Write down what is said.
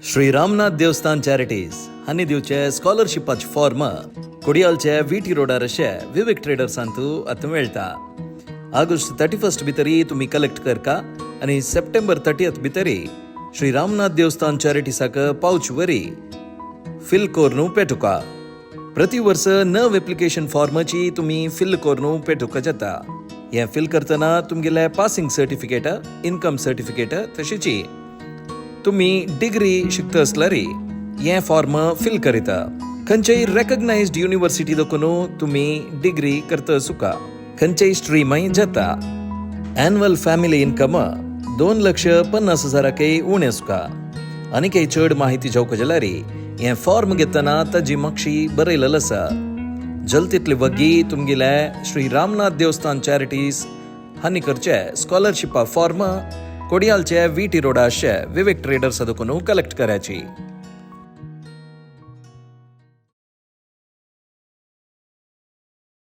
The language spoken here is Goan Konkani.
श्री रामनाथ देवस्थान चॅरिटीज हांणी दिवचे स्कॉलरशिपाचे फॉर्म कोडियालचे व्ही टी रोडार अशे विवेक ट्रेडर्सांतू आतां मेळटा. ऑगस्ट 31 भितरी तुमी कलेक्ट करका आनी सप्टेंबर 30 भितरी श्री रामनाथ देवस्थान चॅरिटीसाक पावच वरी फिल करून पेटुका. प्रति वर्स नव एप्लिकेशन फॉर्माची तुमी फिल करून पेटुका जाता. हें फिल करतना तुमगेले पासिंग सर्टिफिकेट, इनकम सर्टिफिकेट, तशीच तुमी डिग्री शिकता आसल्यार हें फॉर्म फिल करिता. खंयच्याय रेकग्नायज्ड युनिव्हर्सिटी देखून तुमी डिग्री करता सुका, खंयच्याय स्ट्रीमय जाता. एन्युअल फॅमिली इन्कम 2,50,000 उणें आसुका. आनी चड माहिती जावंक जाल्यार हें फॉर्म घेतना ताजी मागशी बरयलेलें आसा. जल तितले वग्गी तुमगेले श्री रामनाथ देवस्थान चॅरिटीज हांणी करचे स्कॉलरशिपा फॉर्म कोडियालचे व्ही टी रोडा अशे विवेक ट्रेडर्स दुकानू कलेक्ट करायची.